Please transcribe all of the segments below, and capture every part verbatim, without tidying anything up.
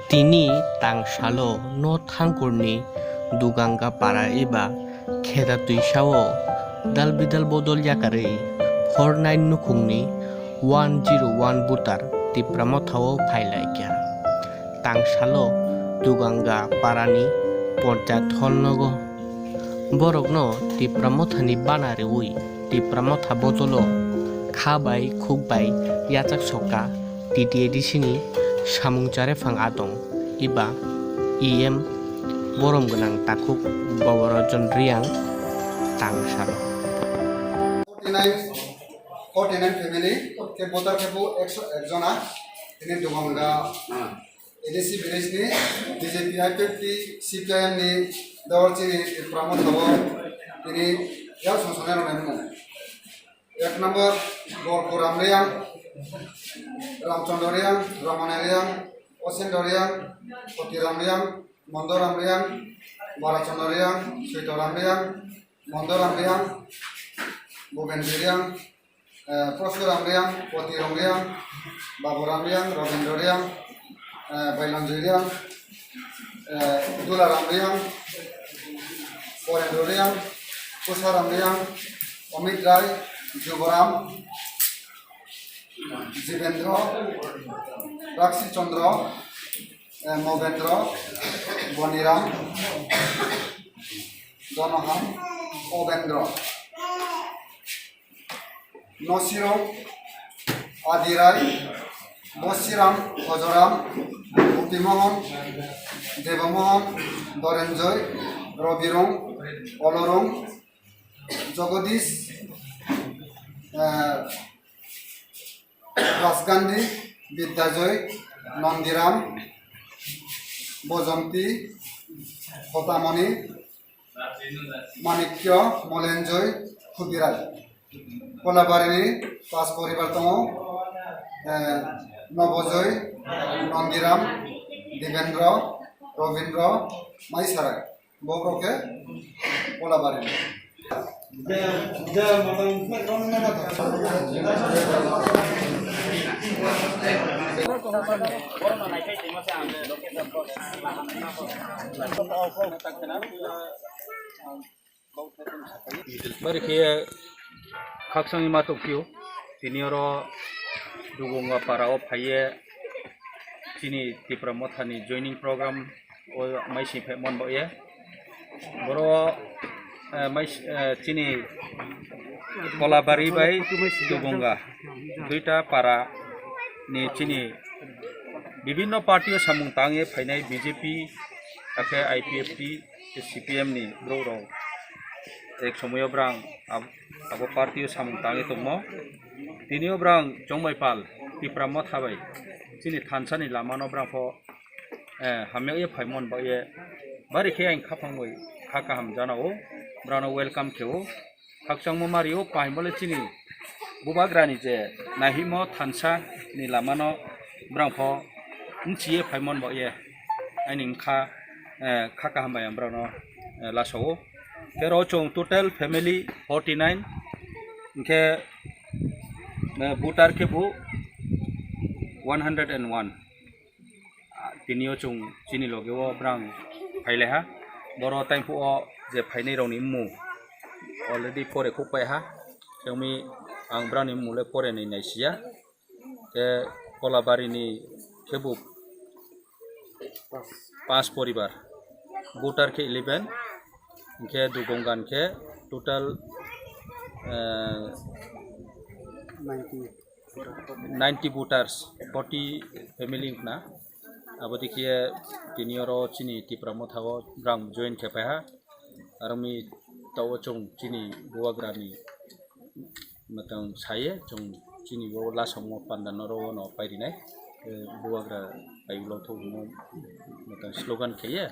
Tini tang salo North Thangkurni Duganga para eba Kheda Twisao dal bidal bodol yakarwi four nine nukhungni one zero one voter Tipra Mothao phailaikha. Tang salo Duganga parani Ponchayat Hall nogo borokno Tipra Mothani bana rwui Tipra Motha bodolo kha bai khuk bai yachak sokha T T A D C ni samung charephang adong eba E M borom gwnang takhuk Boborojon Riang tang salo. Forty nine, forty nine family, khe voter khe bo ekso ek jona, tini Duganga A D C village ni B J P, I P F T, C P I M ni dol chini Tipra Mothao tini yak song sonai rok nai mung. Ek number, Gorku Ramriang, Ramchandra Riang, Ramana Riang, Osendra Riang, Poti Ramriang, Mondo Ramriang, Barachandra Riang, Soito Ramriang, Mondo Ramriang, Bubendra Riang, eh, Prosu Ramriang, Poti Ramriang, Babu Ramriang, Robindra Riang, eh, Bailonjoi Riang, eh, Dula Ramriang, Porendra Riang, Kusa Ramriang, Amit Rai, Jubaram, Jibendra, Rakshi Chandra, eh, Mobendra, Boniram, Donoham, Obendra. Nosirok, Adirai, Bosiram, Hojoram, Bupimohon, Debomohon, Dorenjoi, Robirong, Olorong, Jogodish, eh, Rajgandhi, Bidyajoi, Nondiram, Bojonti, Hotamoni, Manikyo, Molenjoi, Khubirai. Kolabarini pas poribar tongo, eh, Nobojoi, Nondiram, Dibendra, Robindra, Maisarai. Bobrok khe Kolabarini. Bari khe khaksangni ma tongphio, tini oro Dugonga para o phaiye chini Tipra Mothani joining program o maising phai mon bo ye. Boro, eh, mais-, eh, chini Kolabari bai Dugonga duita para ni chini bibinno party o samung tangye phainai B J P, hakhe I P F T, tei C P M ni borok rok ek somoyo borang ab-, abo party o samung tangwi tongmo. Tini o borang chongbai pal Tipra Motha bai chini thansa ni lama no borang pho, eh, hamya ye phaimon ba ye bari khe ang khaphang bai kha kaham jana o borang no welcome khe o. Khakchangma mari o pahim bole chini bubagra ni je nahimo thansa ni lama no borang pho mchi ye phaimon ba ye. Aini wngkha, eh, kha kaham bai ang borokno, eh, lasao. Tei oro chwng total family forty nine, hwnkhe, eh, voter khe bo one hundred and one. Ah, tini o chwng chini loge o borang phailaiha. Boro taiphuo je phainai rokni mmung already pore khuk paiha. Tei wngmi ang borokni mmung le pore ni naisiya. Khe Kolabari ni khe bo pas poribar, voter khe eleven, hwnkhe Dugongan khe total, eh, ninety voters, forty family wngkha na. Abo dikhe tini oro chini Tipra Motha o borang join khe paiha. Aro mi tao chwng chini bubagra ni mwtang saye chwng chini bo lasongo panda noro no pairinai. Eh, bubagra pai ulo thok mo mwtang slogan kheye.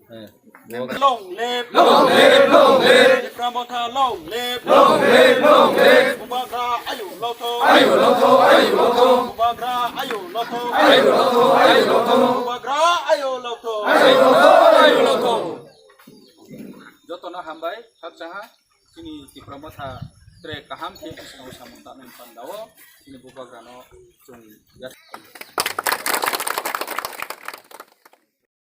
Eh, bubagra Long live, long live, long live. Tipra Motha long live, long live, long live. Bubagra ayu lotho, ayu lotho, ayu lotho. Bubagra ayu lotho, ayu lotho, ayu lotho. Bubagra ayu lotho, ayu lotho, ayu lotho. Jotono hambai, khakchaha, chini Tipra Motha tre kaham khe bwskango samung tangnai panda o, chini bubagrano chwng ya-,